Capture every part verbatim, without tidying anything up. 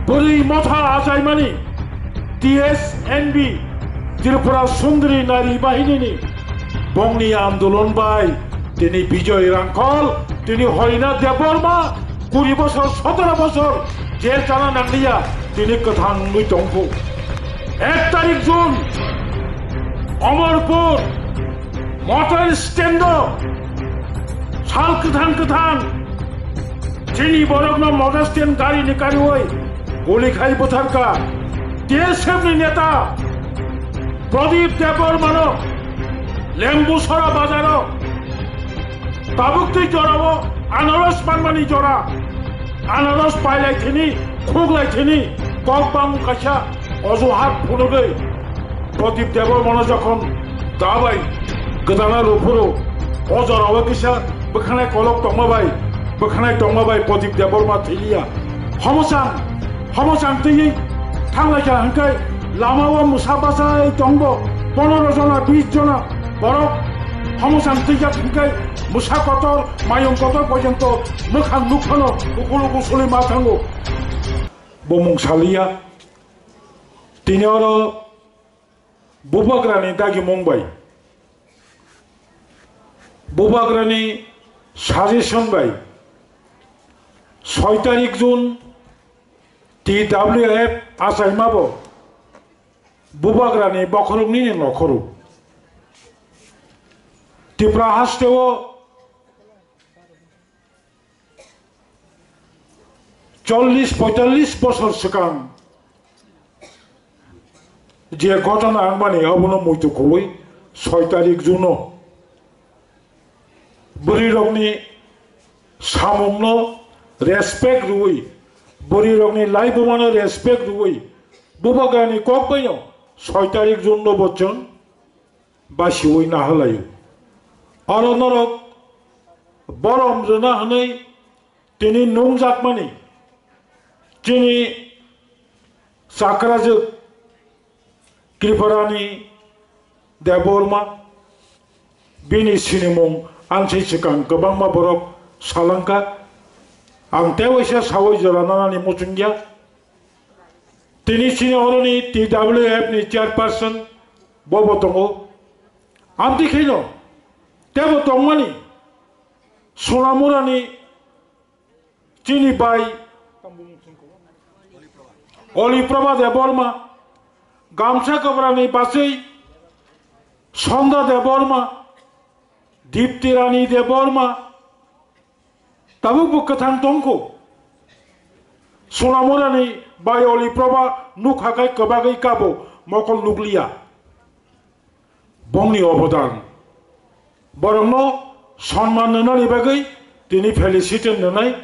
Bwrwi motha achaimani T S N B Tripura Sundri Nari Bahinini bongni andolon bai tini Bijoy Rangkhol, tini Horinath Debbarma, kuri bosor, sotoro bosor jel chana nangliya, tini kwthang wngwi tongkhu. Ek tarik June, Amarpur, motor stand-o sal kwthang kwthang chini borokno motor stand gari ni kariwi guli khai bwtharka. T S F ni neta Pradip Debbarmano Lembusora bazaro tabuk twi jorao anaros manmani jora, anaros pailai thini, khuklai thini, kok bang kaisa ojuhat phunugwi Pradip Debbarmano jokhon dabai gwdana rwphuru, o jorao kisa bwkhanai kolok tongma bai, bwkhanai tongma bai Pradip Debbarma thwiya. Homosang, homosang twiwi thanglaikha hwnkhe lamao mwsa bachai tongbo, pondro jona, bis jona borok homosang twijak hwnkhe mwsa kotor, mayung kotor porjonto mwkhang nukphano ukulu gusuli ma thango. Bo mung saliya. Tini oro Bubagrani dagimung bai, Bubagrani suggestion bai, soi tarik June T W F achaima bo Bubagrani bokhorokni nokhoro. Tripura hasteo chollish poitallish bosor swkang je ghotona wngmani abono muitu khobwi soi tarik June-o bwrwirokni samungno respect rwwi, bwrwirokni laibumano respect rwwi, Bubagrani kok baino soi tarik June-no bo chwng basiwi nahalaio. Oro norok borom rwna hwnwi tini nungjakmani chini chakrajwk Kriparani Debbarma, bini sinimung ang se swkang kwbangma borok salangkha. Ang tewaisa sawi jora nanani muchungya. Tini chini oroni T W F ni chairperson bobo tongo. Amtwi kheno tebo tongmani Sonamurani chini bai Oliprabha Debbarma, Gamsa Kobrani bachwi Sonda Debbarma, Dipti Rani Debbarma, tabuk bo kwthang tongkho. Sonamurani bai Oliprabha nukha khai kwbagwi kabo mokol nukliya. Bongni obodan, borokno sonman rwnani bagwi tini felicitation rwnai,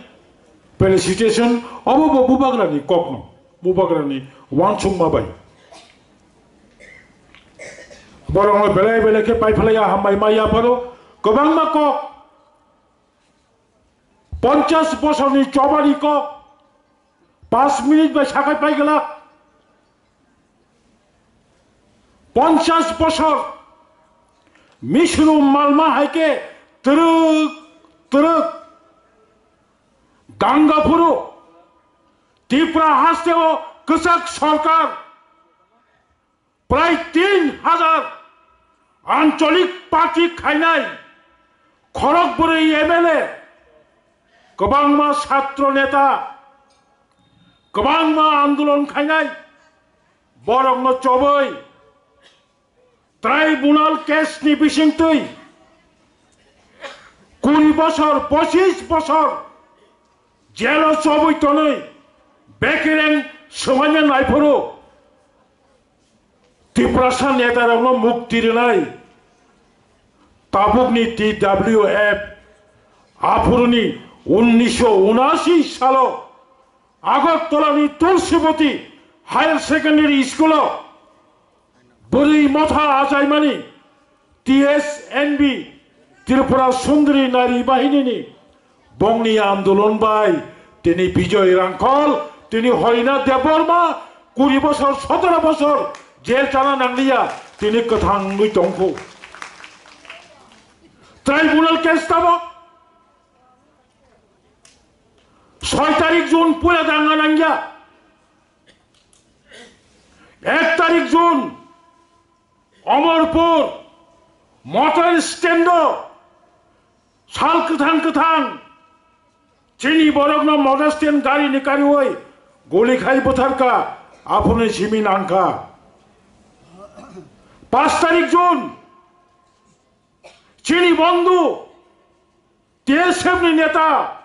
felicitation obo bo Bubagrani kokno, Bubagrani uansukma bai. Borokno belai belai khe paiphlaiya hambai ma yapharo kwbangma kok, ponchash bosorni chobani kok, panch minute bai sakai pai glak. Ponchash bosor misru malma hai khe twrwk twrwk ganga phuru Tripura hasteo kwchak sorkar prai tin hajar ancholik party khainai khorok bwrwi M L A, kwbangma satro neta, kwbangma andolon khainai borokno chobwi tribunal case ni bisingtwi kuri bosor, pochis bosor jelo chobwi tonwi bekereng swmanya naiphuru Tiprasa netarokno mukti rwnai tabukni T W F aphuruni unnisho unashi salo Agartala ni Tulsibati Higher Secondary School o bwrwi motha achaimani T S N B Tripura Sundri Nari Bahini ni bongni andolon bai tini Bijoy Rangkhol, tini Horinath Debbarma kuri bosor, sotoro bosor jel chana nangliya, tini kwthang wngwi tongkhu. Tribunal case tamo soi tarik June puila danga nangya. Ek tarik June, Omorpur motor stand-o sal kwthang kwthang chini borokno motor stand gari ni kariwi guli khai bwtharkha, aphuruni simi nangkha. Panch tarik June, chini bondhu T S F ni neta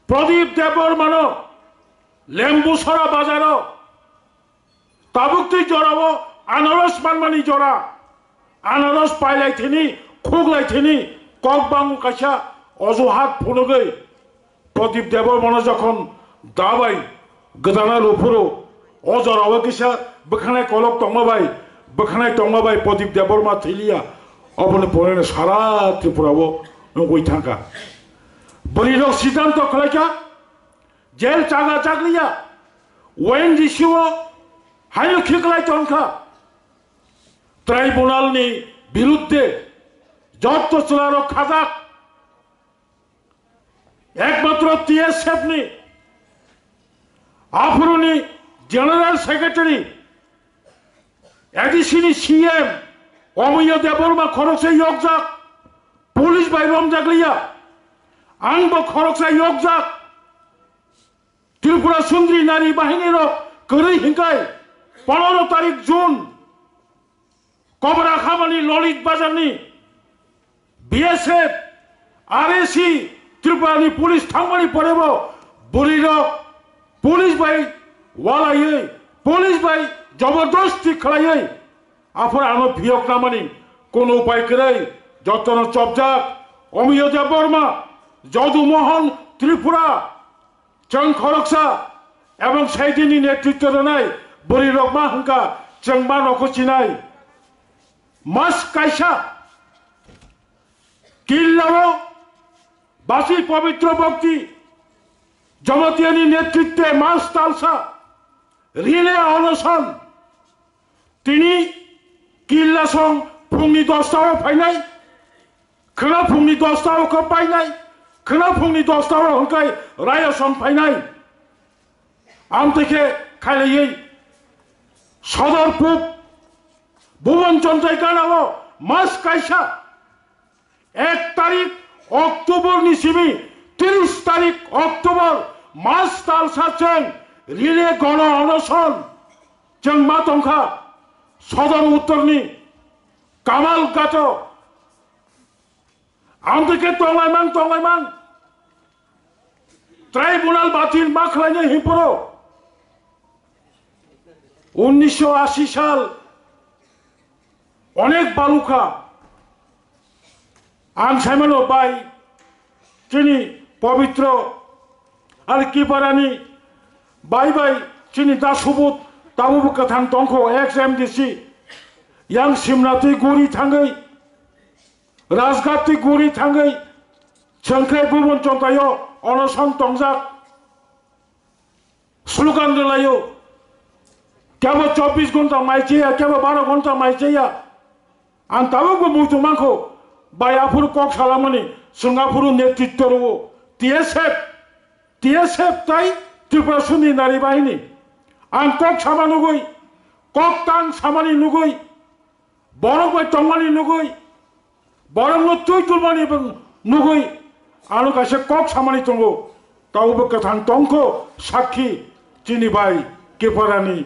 Pradip Debbarmano Lembusora bazaro tabuk twi jorao anaros manmani jora, anaros pailai thini, khuklai thini, kok bango kaisa ojuhat phunugwi Pradip Debbarmano jokhon dabai gwdana luphuru, o jorao kisa bwkhanai kolok tongma bai, bwkhanai tongma bai Pradip Debbarma thiliya, oboni poreno sara Tripurao wngwi thangkha. Bwrwirok siddhanto khlaikha, jail chaga chakliya, O N G C o haino khiklai tongkha. Tribunal ni birudde jotto chwlarok khajak, ekmatro T S F ni aphuruni General Secretary, A D C ni C M Omiyo Debbarma khoroksa yokjak, police bai romjakliya, angbo khoroksa yokjak. Tripura Sundri Nari Bahini rok kwrwi hinkai pondro tarik June Kobra Khamani Lolit Bazar ni B S F, R S C, Tripura ni police thangmani porebo bwrwi rok police bai walaiwi, police bai jobordosti khlaiwi aphuru ano phiyok namani kono upai kwrwi jotono chopjak. Omiyo Debbarma, Jodu Mohan Tripura, chwng khoroksa ebong saidini netritwo rwnai bwrwi rok ma hwnkha chwng ma nokho chinai. Mas kaisa Killao basi Pabitro Bhakti Jamatiani netritwe mas talsa relay onoson tini Killasong phungni dosta o phainai, khwna phungni dosta o khe painai, khwna phungni dosta o hwnkhe Rayasong phainai. Amtwi khe khailaiwi Sodorpur Bhuban Chondrai ganao mas kaisa ek tarik October ni simi tris tarik October mas talsa chwng relay gono onoson chwng ma tongkha Sodor Uttor ni Kamal Ghato. Amtwi khe tonglaimang tonglaimang tribunal batil ma khlainai hinphuru unnisho ashi sal onek balukha. Ang saimano bai chini Pabitro ar Kiparani bai bai chini Da Subut tabukbo kwthang tongkho ex M D C yang Simna twi guri thangwi Rajghat twi guri thangwi chwngkhe Bhuban Chontaio onoson tongjak. Slogan rwlaio. Kebo chobbish ghonta mai chaya, kebo baro ghonta mai chaya. Ang tabukbo muitu mankho, bai aphuru kok salamani, chwng aphuru netritwo rwo. T S F, T S F tai Tripura Sundri Nari Bahini. Ang kok sama nugwi, kok tang samani nugwi, borok bai tongmani nugwi, borokno twi tulmani bo nugwi ano kaisa kok samani tongo. Tabukbo kwthang tongkho sakhi chini bai Kiparani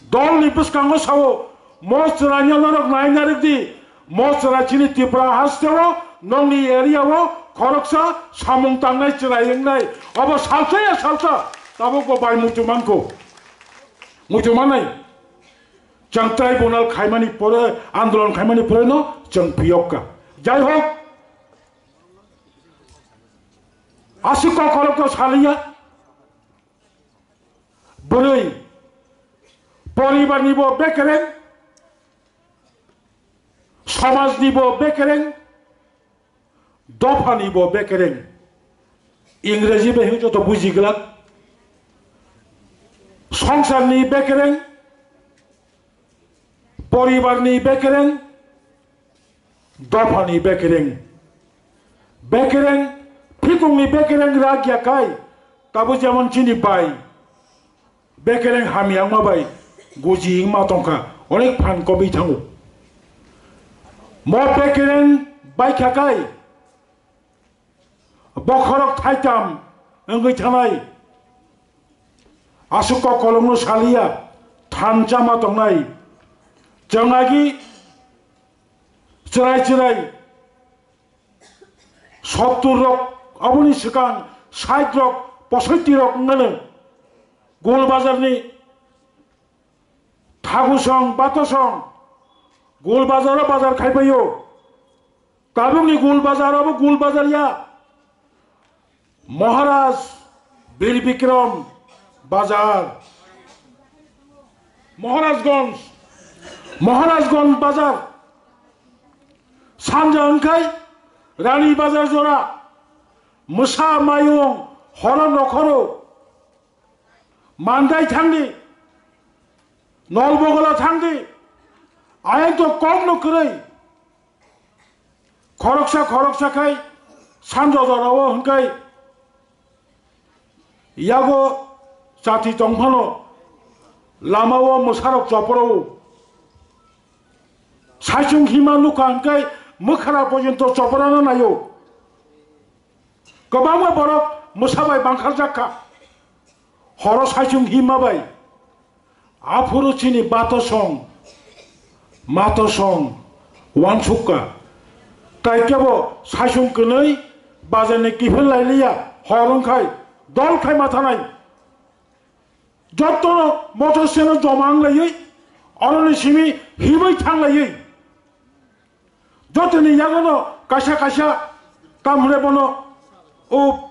dolni bwskango sao, mo chwraino norok naina rwdi, mo chwrai chini Tripura hasteo, nongni area o khoroksa samung tangnai chwrai wngnai. Obo salsa ya salsa, tabukbo bai muitu mankho. Muitu mannai. Chwng tribunal khaimani pore, andolon khaimani pore no chwng phiyok kha. Jai hok, aswk kokolok to saliya. Bwrwi, poribar ni bo bekereng, somaj ni bo bekereng, Dophani bo bekereng. Ingreji bai hwnwi joto buji glak. Songsarni bekereng, poribarni bekereng, dophani bekereng. Bekereng, phikungni bekereng rak ya kai, tabo jemon chini bai. Bekereng hamya wngma bai guji wngma tongkha, onek phan kobwi thango. Mo bekereng baikha kai, bokhorok thaitam wngwi thanai, aswk kok kolokno saliya, thansa ma tongnai. Chwng agi chwrai chwrai sottur rok, aboni swkang sait rok, posoitti rok wngmano. Gul bazarni Thagusong, Batosong, Gul Bazar o bazar khai phaio. Tabukni Gul Bazar obo Gul Bazar ya. Maharaj Bir Bikram Bazar. Maharajganj, Maharajganj Bazar. Sanja wngkhai Rani Bazar jora. Mwsa mayung horo nokhoro. Mandai thangdi, Nolbogola thangdi, ayang to kokno kwrwi. Khoroksa khoroksa khai sanjojorao hwnkhai yago chati tongphano lamao mwsarok choporo. Saichung hima nukha hwnkhai mwkhra porjonto choporano naio. Kwbangma borok mwsa bai bangkharjak kha. Horo saichung hima bai. Aphuru chini bato song, mato song, wansuk kha. Tai kebo saichung kwnwi bazarni kiphil lai liya, hor wngkhai, dol khai ma thanai. Jottono motor seno joma wng laiwi, oroni simi himwi thang laiwi. Jotoni yagono kaisa kaisa tamhre bono o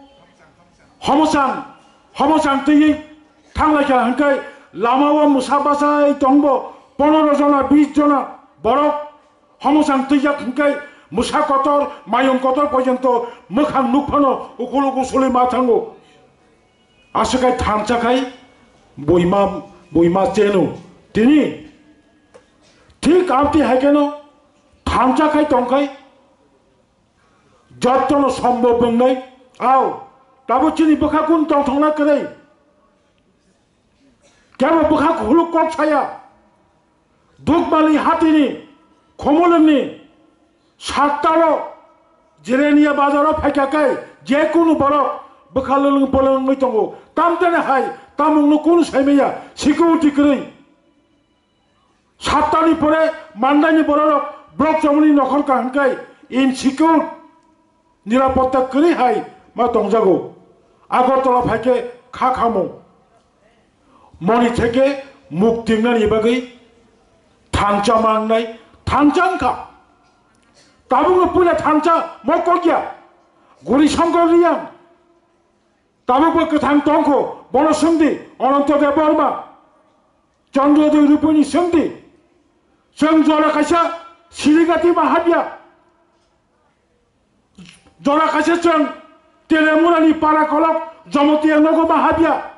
homosang, homosang twiwi thanglaikha hwnkhai lamao mwsa bachai tongbo pondro jona, bis jona borok homosang twijak hwnkhai mwsa kotor, mayung kotor porjonto mwkhang nukphano ukul ukul suli ma thango. Aswk khai thansa khai buima, buima cheno. Tini thik amtwi hai kheno thansa khai tong khai jottono sombob wngnai. Ao, tabuk chini bwkha kun tongthokna kwrwi. Kebo bwkha khuluk kok saya. Dukmali hatini, Khumulwngni, Sattao, Jirania bazaro phaikha kai, je kunu borok bwkha lwlwng pwlwng wngwi tongo. Tamtene hai, tamungno kunu saimaya, security kwrwi. Sattani pore Mandaini bororok block chomoni nokhor kaham kai, insecure. Nirapotta kwrwi hai ma tongjago. Agartala phaikhe kha khamung. Moni theke mukti wngnani bagwi thansa mangnai, thansa wngkha. Tabukno puila thansa mokokya. Guri Shankar Riyang. Tabukbo kwthang tongkho, bono swngdi, Ananto Debbarma. Chandrodoi Rupini swngdi. Chwng jora kaisa Sirigati mahabya. Jora kaisa chwng Telemurani para kolok Jomotiya nogo mahabya.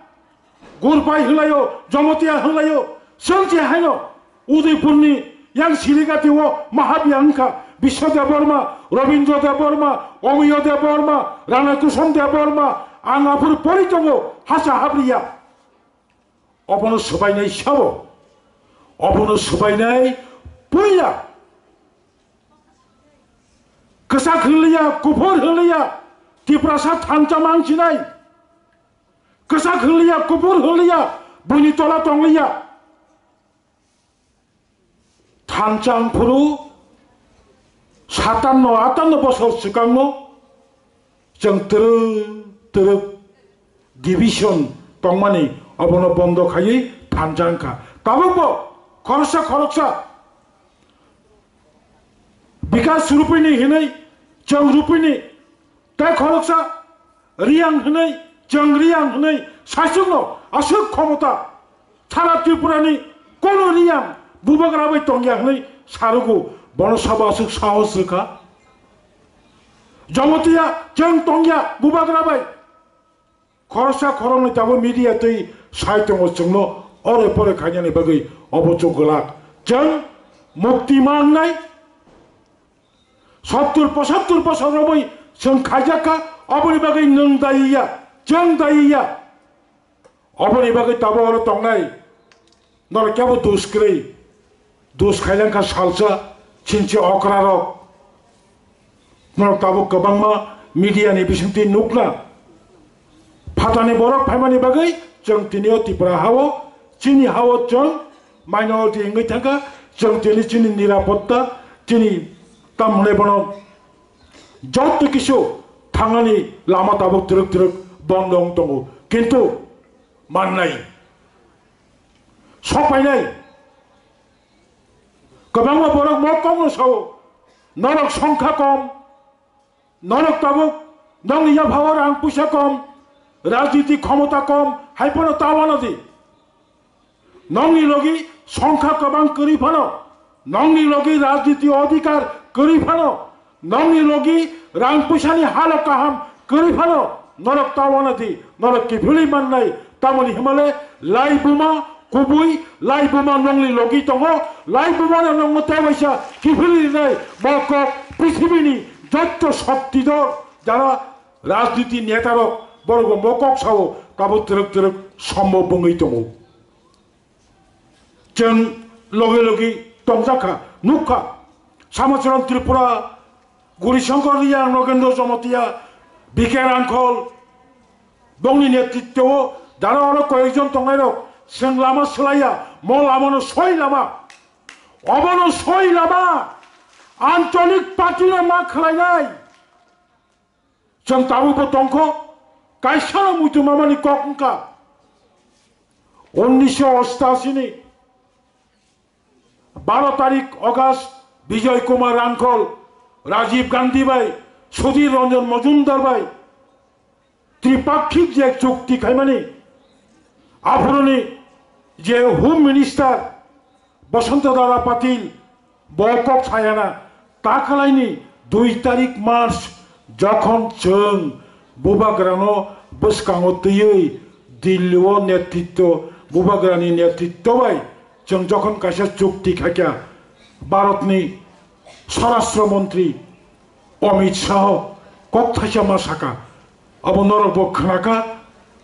Gurpai hwlaio, Jomotiya hwlaio. Chwng se haino Udaipurni yang Sirigati o mahabya wngkha Biswa Debbarma, Rabindra Debbarma, Omiyo Debbarma, Rana Kusom Debbarma, ang aphuru pori tongo hasa habriya. Obono swbainai sabo. Obono swbainai puila. Kwchak hwnliya, kuphur hwnliya, Tiprasa thansa mangsinai. Kwchak hwnliya, kuphur hwnliya, buini tola tongliya. Thansa wngphuru satanno atanno bosor swkangno chwng twrwk twrwk division tongmani obono bondo khaiwi thansa wngkha. Tabukbo khoroksa khoroksa Bikas Rupini hinwi chwng Rupini tei khoroksa Riyang hwnwi, chwng Riyang hwnwi saichungno aswk khomota sara Tripurani kono Riyang bubagra bai tongya hwnwi sarugo, bono sabo aswk sahos rwkha? Jomotiya chwng tongya bubagra bai. Khoroksa khoroknwi tabuk media twi sai tongo chwngno ore pore khainani bagwi obo chuk glak. Chwng mukti mangnai. Sottur pochattur bosor romwi chwng khaijak kha, oboni bagwi nwng dayi ya, chwng dayi ya. Oboni bagwi tabuk oro tongnai Norok kebo dos kwrwi, dos khailangkha salsa, chinchi okra rok. Norok tabuk kwbangma media ni bisingtwi nukna. Phatani borok phaimani bagwi chwng tini o Tripura hao, chini hao chwng minority wngwi thangkha, chwng tini chini nirapotta, chini tamhwnwi bono joto kisu thangnani lama tabuk twrwk twrwk bondo wng tongo. Kintu mannai, sokpainai. Kwbangma borok mokokno sao, norok songkha kom, norok tabuk nokni yaphao rang puisa kom, rajniti khomota kom, hai phano ta uanadi. Nokni logi songkha kwbang kwrwi phano, nokni logi rajniti odhikar kwrwi phano, nokni logi rang puisani halo kaham kwrwi phano, norok ta uanadi, norok kiphilwi mannai, tamoni himale laibuma kubui, laibuma nokni logi tongo, laibuma no nokno tei waisa kiphilwi rinai, bo kok prithibini jotto shokti dol, jara rajniti netarok, borokbo bo kok sao, tabuk twrwk twrwk sombo bwngwi tongo. Chwng logi logi tongjakha, nukha. Samacharan Tripura, Guri Shankar Riyang, Nogendra Jamatia, B K Rangkhol, bongni netritwo dara oro koyekjon tongnairok chwng lama swlaiya, mo lamano soi lama. Obono soi lama. Ancholik party no ma khwlainai. Chwng tabukbo tongkho, kaisano muitu mamani kok wngkha. Unnisho ostashi ni baro tarik August, Bijoy Kumar Rangkhol, Rajiv Gandhi bai, Sudhir Ranjan Majumdar bai tripakhik je chukti khaimani, aphuruni je Home Minister Basanta Dada Patil, bo kok sayana, takalaini dui tarik March jokhon chwng Bubagrano bwskango twiwi Delhi o netritwo, Bubagrani netritwo bai chwng jokhon kaisa chukti khaikha, Bharatni Swarashtra Montri Amit Shah kok thaisa ma saka, abo norok bo khnakha,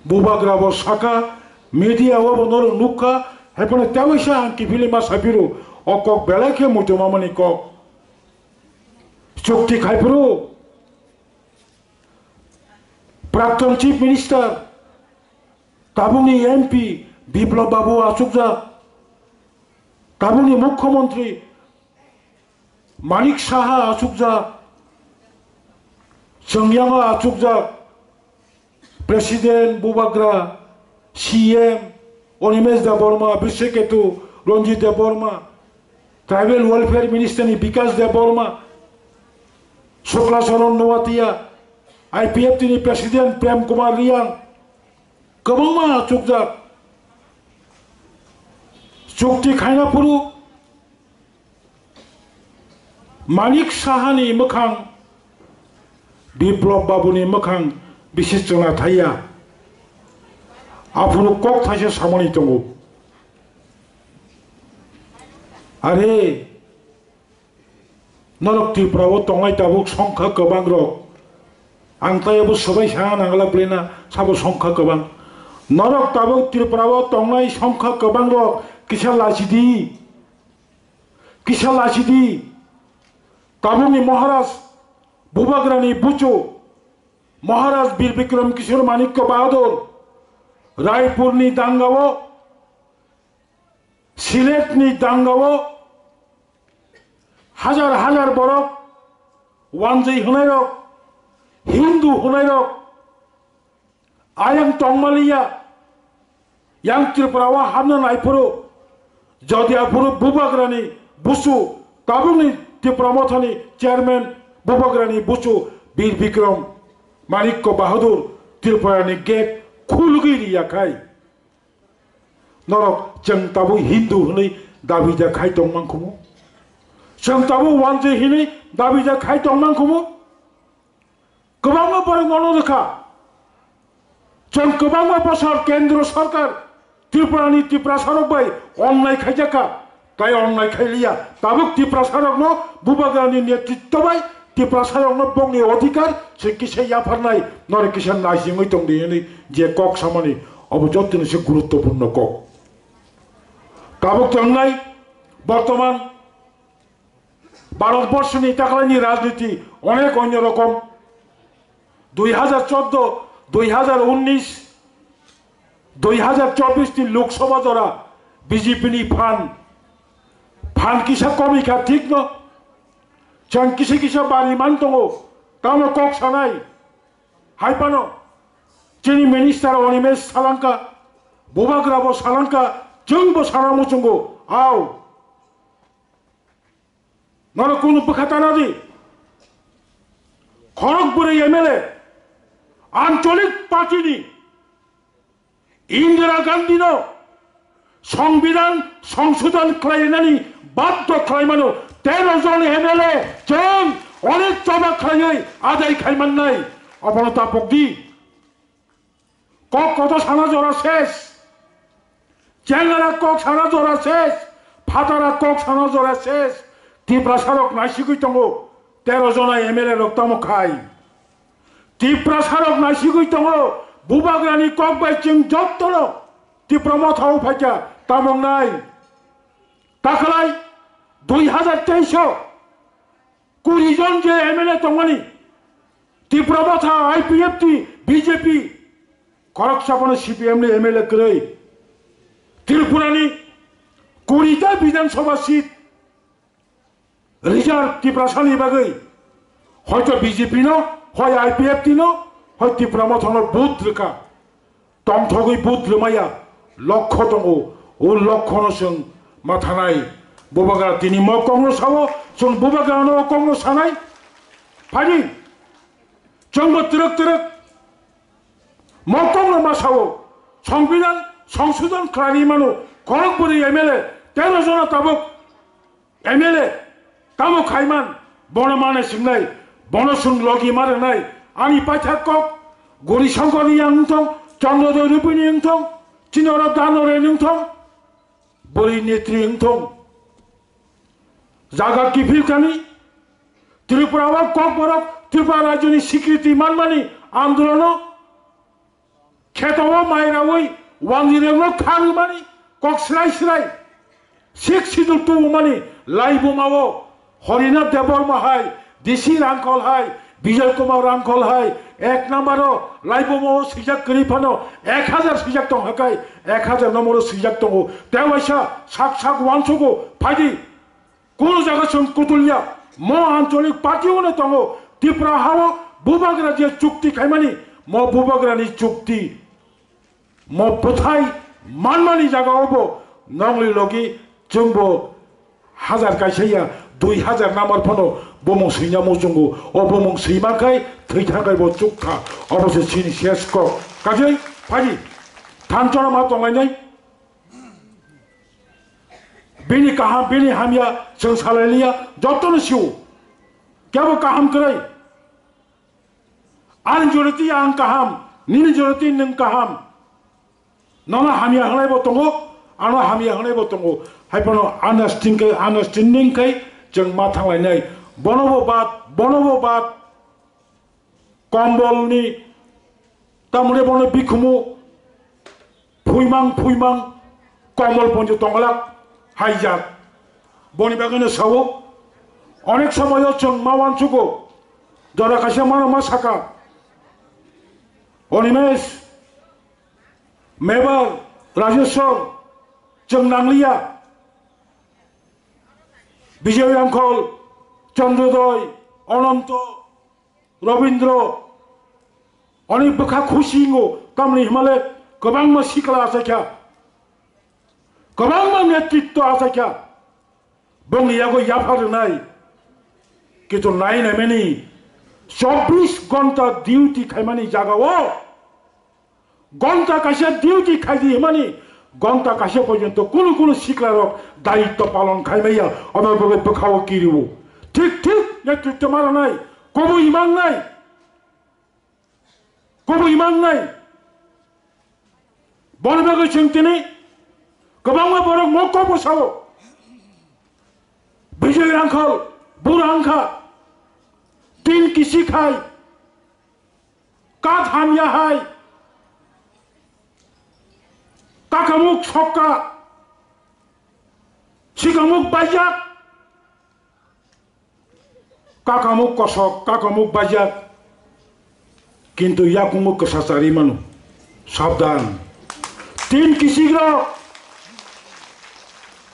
Bubagra bo saka, media o bo norok nukha, hai phano tewaisa ang kiphilwi ma saphiro, o kok belai khe muitu mamani kok. Chukti khai phuru, Prakton Chief Minister, tabukni M P Biplab Babu achukjak, tabukni Mukhyamantri Manik Saha achukjak, Chwngyango achukjak, President Bubagra, C M Animesh Debbarma, Abhishek Ketu, Ranjit Debbarma, Tribal Welfare Minister ni Bikash Debbarma, Shukla Charan Noatia, I P F T ni President Prem Kumar Riyang, kwbangma achukjak. Chukti khaina phuru Manik Sahani mwkhang, Biplab Babuni mwkhang bisi chwna thaiya. Aphuru kok thaisa samani tongo. Are, norok Tripura o tongnai tabuk songkha kwbang rok. Ang taibo swbai sa nanglak bwlena sabo songkha kwbang. Norok tabuk Tripura o tongnai songkha kwbang rok kisa lachidi. Kisa lachidi, tabukni Maharaj Bubagrani buchu, Maharaj Bir Bikram Kishore Manikya Bahadur, Raipurni dangao, Siletni dangao, hajar hajar borok, wanjwi hwnairok, Hindu hwnairok, ayang tongmaliya, yang Tripura o hamna naiphuru, jodi aphuru Bubagrani busu, tabukni Tipra Mothani chairman Bubagrani busu Bir Bikram Manikya Bahadur Tripurani gate khulugwi riya khai. Norok chwng tabuk Hindu hwnwi dabi ja khai tongmang khumu? Chwng tabuk wanjwi hwnwi dabi ja khai tongmang khumu? Kwbangma borok nono rwkha. Chwng kwbangma bosor Kendro Sarkar Tripurani Tiprasarok bai onnai khaijakha, tai onnai khailiya. Tabuk Tiprasarokno Bubagrani netritto bai Tiprasarokno bongni odhikar se kisa yapharnai, nore kisa naisingwi tongdi hwnwi je kok samani, obo jottoni se guruttopurno kok. Tabuk tongnai bortoman Bharat borshoni taklaini rajniti onek onyo rokom. Dui hajar chordo, dui hajar unnish, dui hajar chobbish ni Lok Sabha jora B J P ni phan, phan kisa komikha thikno. Chwng kisa kisa bari man tongo, tamo kok sanai. Hai phano chini minister Animesh salangkha, Bubagra bo salangkha, chwng bo sana muchungo. Ao. Norok kunu bwkha tana di. Khorok bwrwi M L A, Ancholik Party ni Indira Gandhi no Songbidan Songsodhon khlainani baddo khlaimano tero jon M L A chwng onek choba khlaiwi adai khaimannai. Obono tapok di. Kok koto sana jora ses. Chengara kok sana jora ses. Phatara kok sana jora ses. Tiprasa rok naisigwi tongo. Tero jona M L A rok tamo khai. Tiprasa rok naisigwi tongo. Bubagrani kok bai chwng jottono Tipra Motha o phaikha tamong nai. Takhwlai dui hajar teis o kuri jon je M L A tongmani, Tipra Motha, I P F T, B J P, khoroksa bono C P M ni M L A kwrwi. Tripura ni kuri ta Bidhan Sabha seat reserve Tiprasa ni bagwi, hoito B J P no, hoi I P F T no, hoi Tipra Motha no vote rwkha. Tongthogwi vote rwmaya lokho tongo, o lokho no chwng mathanai. Bubagra tini mo kok no sao, chwng Bubagra no kok no sanai. Phaidi, chwng bo twrwk twrwk mo kok no ma sao, Songbidan Songsodhon khlai mano, khorok bwrwi M L A, tero jona tabuk M L A tamo khaiman, bono mane singnai, bono sung logi ma rwnai, ani paithak kok, Guri Shankar ni yang wngthong, Chandrodoi Rupini wngthong, chini oro Dano Reni wngthong, bwrwi netri wngthong. Jaga kiphil kani, Tripura o Kokborok, Tripura rajyoni sikriti manmani andolono, Kheto o mai raui wanjwirokno kha rwmani kok srai srai. Sixth Schedule tubumani laibuma o Harinath Debbarma hai, D C Rangkhol hai, Bijoy Kumar Rangkhol hai, ek number o laibuma o swijak kwrwi phano ek hajar swijak tong hakai, ek hajar number o swijak tongo. Tei waisa sak sak uansugo phaidi. Kunu jaga chwng kutulya, mo Ancholik Party o no tongo, Tripura ha o Bubagra je chukti khaimani, mo Bubagra ni chukti, mo bwthai manmani jaga o bo nongli logi chwng bo hajar kaisa ya, dui hajar number phano bumung swina muchungo, o bumung swima khai thwi thang khai bo chukha, obo se chini ses kok. Kajai, phaidi, thanchona ma tonglainai. Bini kaham, bini hamya, chwng salai liya, jotono sio. Kebo kaham kwrwi. Ani joroti ang kaham, nini joroti nwng kaham. Nono hamya hwnai bo tongo, ano hamya hwnai bo tongo. Hai phano understanding khai, understanding khai chwng ma thanglainai. Bono bo bad, bono bo bad. Kombolni, tamoni bono bikhumu phuimang phuimang kombol ponjo tonglak haijak. Boni bagwino sao, onek somoyo chwng ma uansugo, jora kaisa mano ma saka, Animesh, Mebar, Rajeshwar, chwng nangliya, Bijoy Rangkhol, Chandrodoi, Ananto, Robindro, ani bwkha khusi wngo, tamni hwnmale kwbangma sikla achaikha, kwbangma netritw achaikha, bongni yago yapha rwnai, kintu nai naimani chobbish ghonta duty khaimani jagao, Gonta kaisa duty khaidi hwnmani, gonta kaisa porjonto kunu kunu siklarok daitto palon khaimaya, omo bagwi bwkhao kirio. Thik thik netritto ma rwnai, kubui mangnai, kubui mangnai. Boni bagwi chwng tini kwbangma borok mokol bwsao. Bijoy Rangkhol, bura wngkha, tin kisi khai, Kat hamya hai, kakamuk sokka, Sikamuk bajak, kakamuk kosok, kakamuk bajak, kintu yakungmuk kwsa chari mano. Sabdan. Tin kichik rok,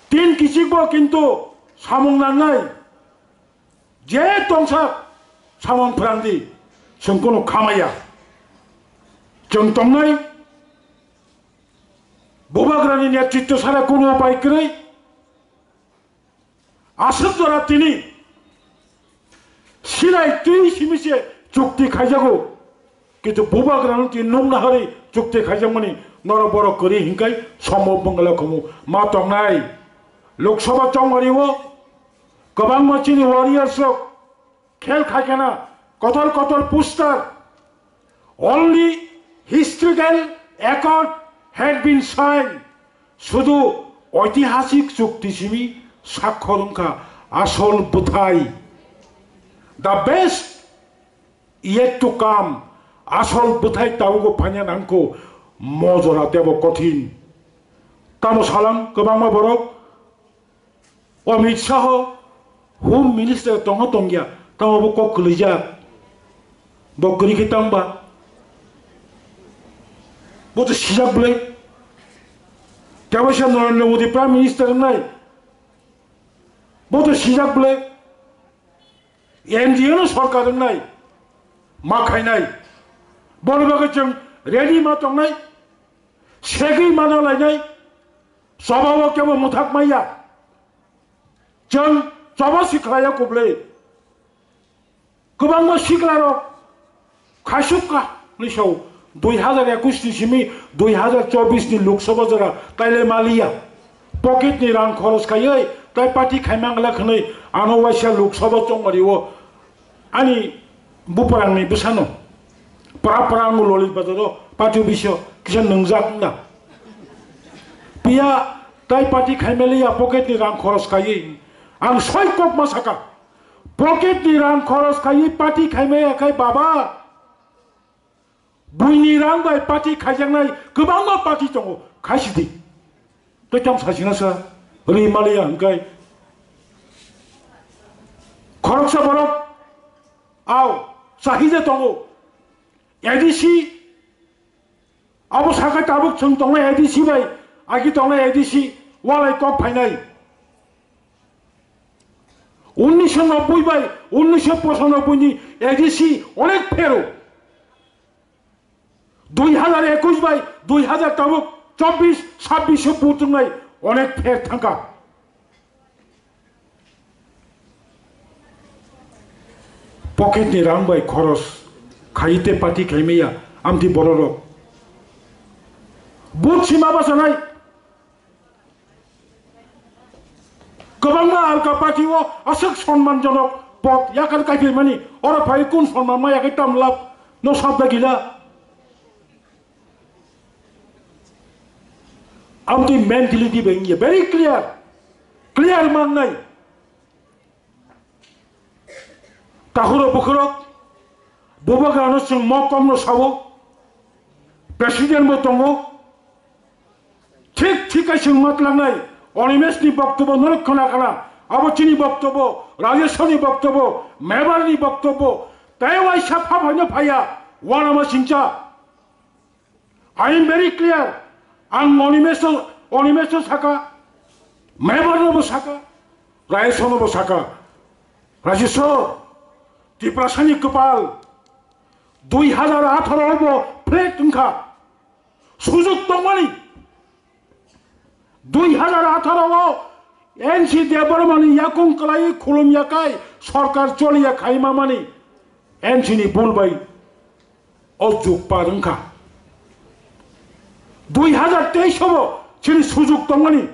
tin kichik bo kintu samung nangnai. Je tongsa samung phrang di, chwng kunu khamaya. Chwng tongnai Bubagrani netritto sara kunu upai kwrwi. Aswk jora tini silai twi simi se chukti khaijago, kintu Bubagrano tini nukna hwnwi chukti khaijakmani norok borok kwrwi hinkai somo bwngla khumu ma tongnai. Lok Sabha chongmario kwbangma chini warriors rok khel khaikena kotor kotor poster. Only historical accord had been signed. Sudu oitihasik chukti simi sakhor wngkha asol bwthai. The best yet to come. Asol bwthai tabukbo phanya nangkho mojora tebo kothin. Tamo salang kwbangma borok Amit Shah Home Minister tongo tongya, tamo bo kok kwlijak. Bo kwrwi khe tangba. Bo to sijak bwle. Tebo se Narendra Modi Prime Minister wngnai. Bo to sijak bwle. N D A no sorkar wngnai. Ma khainai. Boni bagwi chwng ready ma tongnai. Segwi mana lainai. Choba o kebo mwthak maya. Chwng choba si khlaiya kubli. Kwbangma siklarok khaisukha ni sao dui hazar ekush ni simi dui hazar chobbish ni Lok Sabha jora taile maliya. Pocket ni rang khoros khaiwi tai party khaimangla khwnwi ano waisa Lok Sabha chongmario. Ani buprangni bwsano pra pra ango Lolit Bazaro party office-o kisa nwngjak wngna. Piya tai party khaimaliya pocket ni rang khoros khaiwi. Ang soi kok ma saka. Pocket ni rang khoros khaiwi party khaimaya khai baba. Buini rang bai party khaijaknai kwbangma party tongo, khaisidi. Tei tamo sasina sa, ri maliya hwnkai. Khoroksa borok, ao, sahija tongo. A D C, abo sakai tabuk chwng tongnai A D C bai, agi tongnai A D C, walai kok phainai. Unnisho nobboi bai unnisho pochanobboi ni A D C onek phero. Dui hazar ekush bai dui hazar tabuk chobbish, sabbish o buthungnai onek pher thangkha. Pocket ni rang bai khoros khai te party khaimaya amtwi bororok. Buth sima bachanai. Kwbangma alka party o aswk sonmanjonok pok yakar kaiphaimani, oro phai kun sonman ma yakhe tam lab no sabda gila. Amtwi mentality bai wngya very clear, clear mangnai. Tahuro bukhurok, bubagrano chwng mo komno sawo, president bo tongo, thik thik hai chwng matlangnai, Animesh ni boktobo norok khna khna, abo chini boktobo, Rajesh ni boktobo, Mebar ni boktobo, tei waisa pha phaino phaiya, wanama singcha. I am very clear. Ang Animesh no, Animesh no saka, Mebar no bo saka, Rajesh no bo saka. Rajesh, Tiprasani kwpal, dui hazar atharo bo flat wngkha. Sujok tongmani. Dui hazar atharo o N C Debbarmani yakung kwlaiwi khulumya kai sorkar choliya khaima mani N C ni bul bai o jug par wngkha. Dui hazar teis o bo chini sujog tongmani.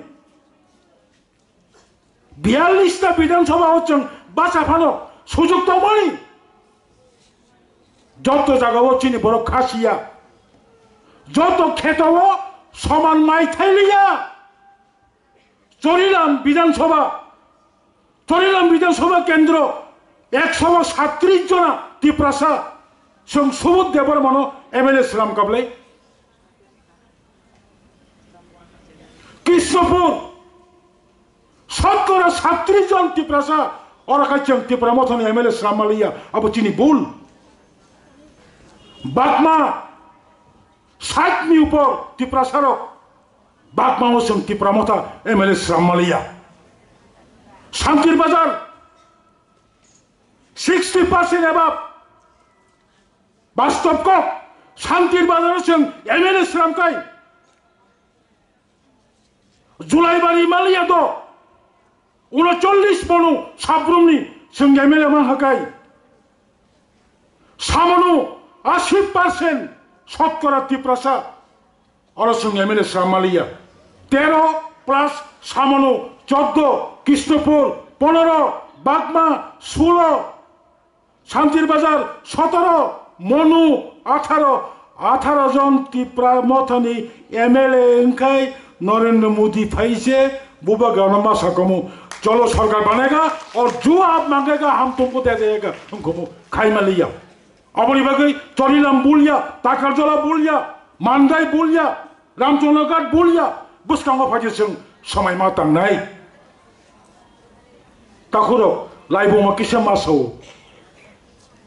Biyallis ta Bidhan Sabha o chwng bacha phano sujog tongmani. Joto jaga o chini borok khasiya. Joto kheto o soman mai thailiya. Chorilam Bidhan Sabha, Chorilam Bidhan Sabha Kendro, ekso satris jona Tiprasa, chwng Subodh Debbarmano M L A slam kablai. Krishnapur, Satris jon Tiprasa, oro khai chwng Tipra Mothani M L A sram maliya, abo chini bul. Bakma sait ni upor Tiprasa rok, Bakma o chwng Tipra Motha M L A sram maliya. Santir Bazar sixty percent above. Bastob kok, Santir Bazar o chwng M L A sram kai. Julaibari maliya do, unocholish bono sabrumni chwng M L A man hakai. Samano ashi percent sotkora Tiprasa, oro chwng M L A sram maliya. Tero plus Samano, choddo Krishnapur, ponero Bakma, sulo Santir Bazar, sotoro, Monu, atharo, atharo jon Tipra Mothani M L A wngkhai Narendra Modi phaise, bubagrano ma sakomu, "Cholo sorkar banega, aur jo aap mangega, hum tumko de dega," wngkhomu, khaimaliya. Aboni bagwi Chorilam bulya, Takarjala bulya, Mandai bulya, Ramchandra Ghat bulya, bwskango phaidi chwng somai ma tangnai. Takhurok, laibuma kisa ma sao.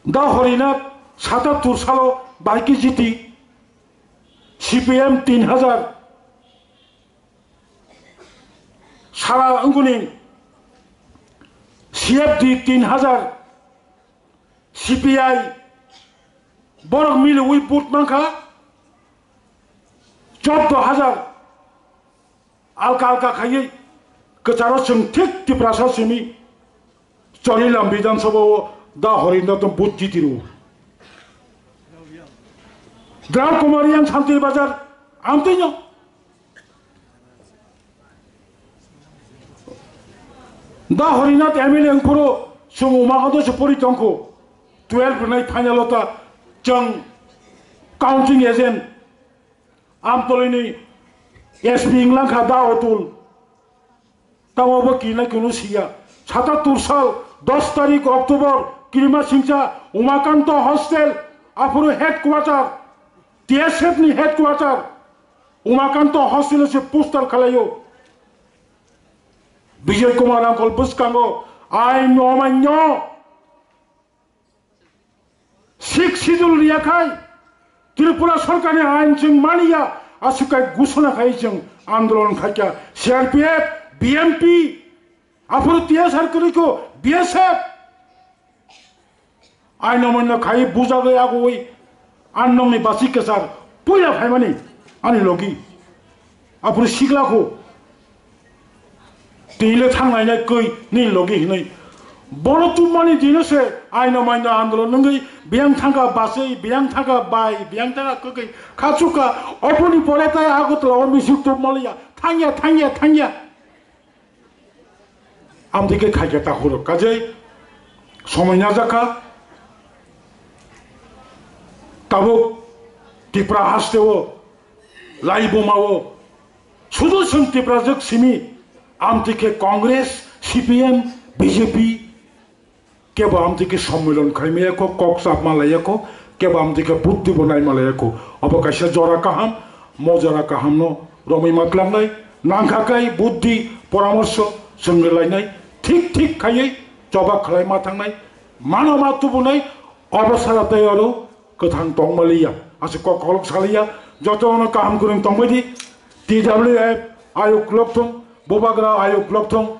Da Horinath satattur salo bahai khe jiti, C P M tin hajar, sara wngkuni C F D tin hajar, C P I, borok miliwi vote mankha choddo hajar. Alka alka khaiwi kwcharo chwng thik Tiprasa simi Chorilam Bidhan Sabha o Da Horinath no vote jiti rwo. Dram Kumar Reang Santir Bazar amtwino. Da Horinath M L A wngphuru chwng Umakanta se pori tongkhu. Twelve rwnai final o ta chwng counting agent Amtolini S P wnglang kha Da Otul. Tamo bo kinai kunu siya. Satattur sal dos tarik October kirima singcha Umakanta hostel aphuru headquarter, T S F ni headquarter Umakanta hostel se poster khalaio. Bijoy Kumar Rangkhol bwskango ain no manyo. Sixth Schedule riyakhai, Tripura sorkarni ain chwng maniya, aswk kai gusona khai chwng andolon khaikha, C R P F, B M P, aphuru T S R kwrwikho, B S F. Ain amanno khai bujagwi agoi, annongni basi kwchar puila phaimani ani logi. Aphuru sikla kho. Tini le thang nai nai koi ni logi hinoi. Bono tumani dino se aino maino andolon nungui biyang thangka basui, biyang thangka bai, biyang thangka kokoi. Khachuka oponi pore tai Agartala o misuk tum maliya. Thangya, thangya, thangya. Amtike khaikhe takhuro. Kajai somoi najakha. Tabuk Tipra haste o, laibuma o, sudu chwng Tiprajwk simi, amtwi khe Congress, C P M, B J P, kebo amtwi khe sommilan khai maya kho, kok chap ma laya kho, kebo amtwi khe buddhi bo nai ma laya kho. Obo kaisa jora kaham, mo jora kaham no romwi ma twlangnai, nangkha kai buddhi, poramorsho chwng rwlainai, thik thik khaiwi choba khlai ma thangnai, mano ma tubunai, obo sara tei oro kwthang tongmaliya, aswk kok kolok saliya, jotono kaham kwrwng tongbaidi, T W F ayuk lokthung, bubagra ayuk lokthung.